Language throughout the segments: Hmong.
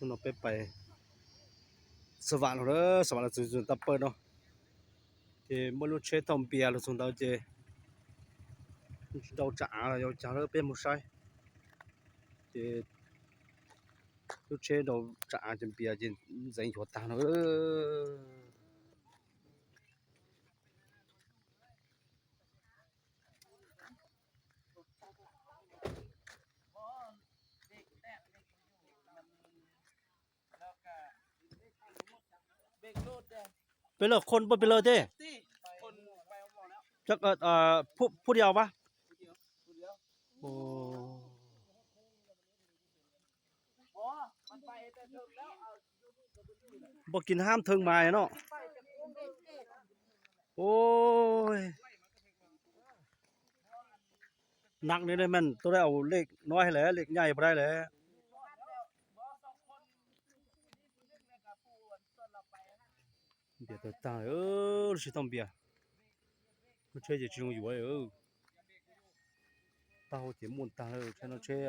Hnub no peb pais Xav Vam los, Xav Vam los txog txog Tag Pawj no, ces muaj lub tsheb thauj npias los txog ntawd ces tsis nrau tsam av los yog cas lawm peb mus saib. Ces lub tsheb nrau tsam av ces npias ces ntxeev cuag tag no. Peb lawv khon puab peb lawv tej, puj diaus pab. Npaj kis hab theej mas no. Nag ne, tuaj dai au lej no lawm, lej nyaj puas dai lawm. Npias tawg tag, lub tsheb thauj npias, lub tsheb ces tsis zoo yuav. Tag hau ces muaj tag lawm, tsheb no tsheb,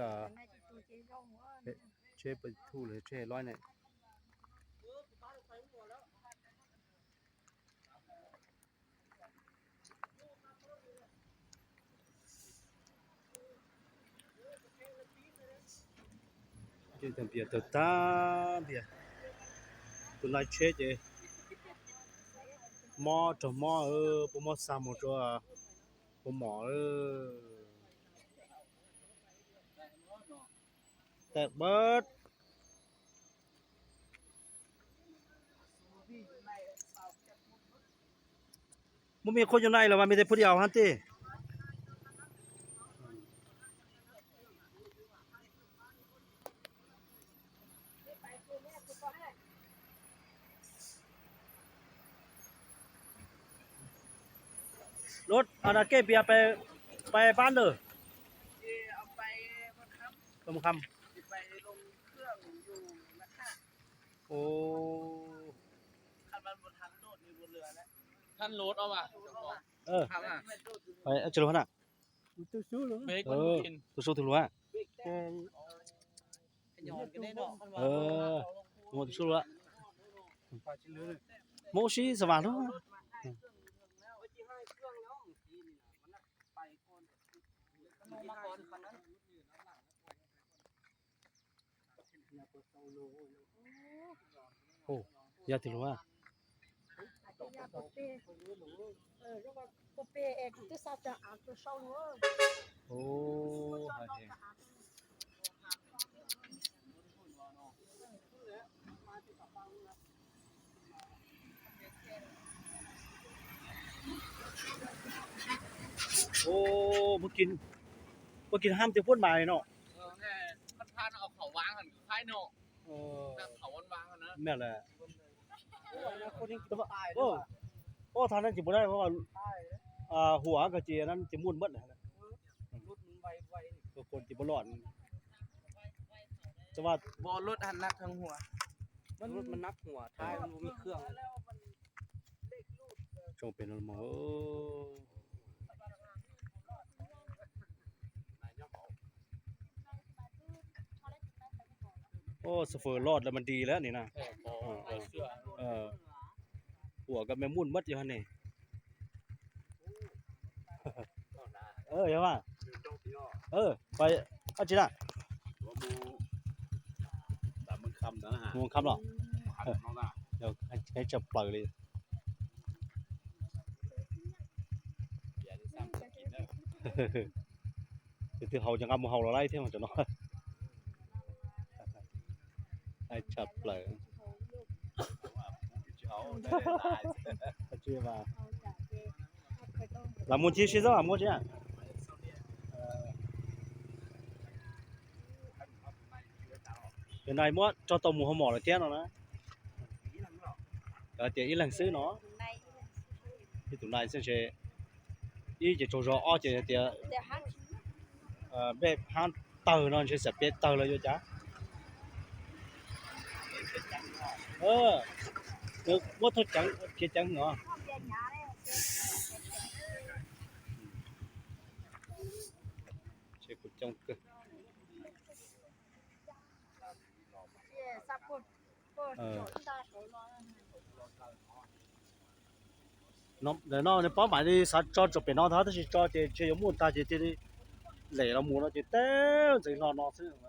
tsheb pab thuj los tsheb loib ne. Ces tag npias tawg tag npias, tus nai tsheb ces mob raug mob, puas mob xa mus rau puas mom. Tag pawj. Muaj me qhua nyuag nai los mas me tej puj diaus hab tej. Lub, a, kej pias pais pab ntawd. Tsis lub na. Tus sub tus lub. Tus sub lub. Muab sib xav vas lub. Yog tus lub. Ua, puab kis ham tias puab mas no. Mej le. Ua, thaum no ces puab, huam koj ces no ces muaj maj. Ces puab loj. Tsoo pem no mog. Ua, xav fwm loj lawm mas nti lawm ne na. Huam koj mas muaj maj yog ne. Yog mas. Pais dab tsi na? Mus kham los. Heev tshaj plaws li. Tus twg haus ces nqa mus haus los laib thiab mas cov no. Heev tshaj plaws. Lam mus ncig seb xwb, muab tsi. Tus nai muab tso tau mus hauv mom lawm thiab no na. Tias ib leeg xwb no. Ib tus nai xwb ntshe, ib ces tsaug zog, ob ces tias npej hab tawg no ntshe xam peb tawg los yuav cas. Muab thauj ceev, khiav ceev no. Ces kuv coob kawg. Ntawm no nws paub mam li xav tso tsuas pem no ntag, tab sis tso ces ntshe yuav muaj tag ces cia li lem los mus no ces teb ntxeev hlo no xwb.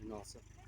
No xwb.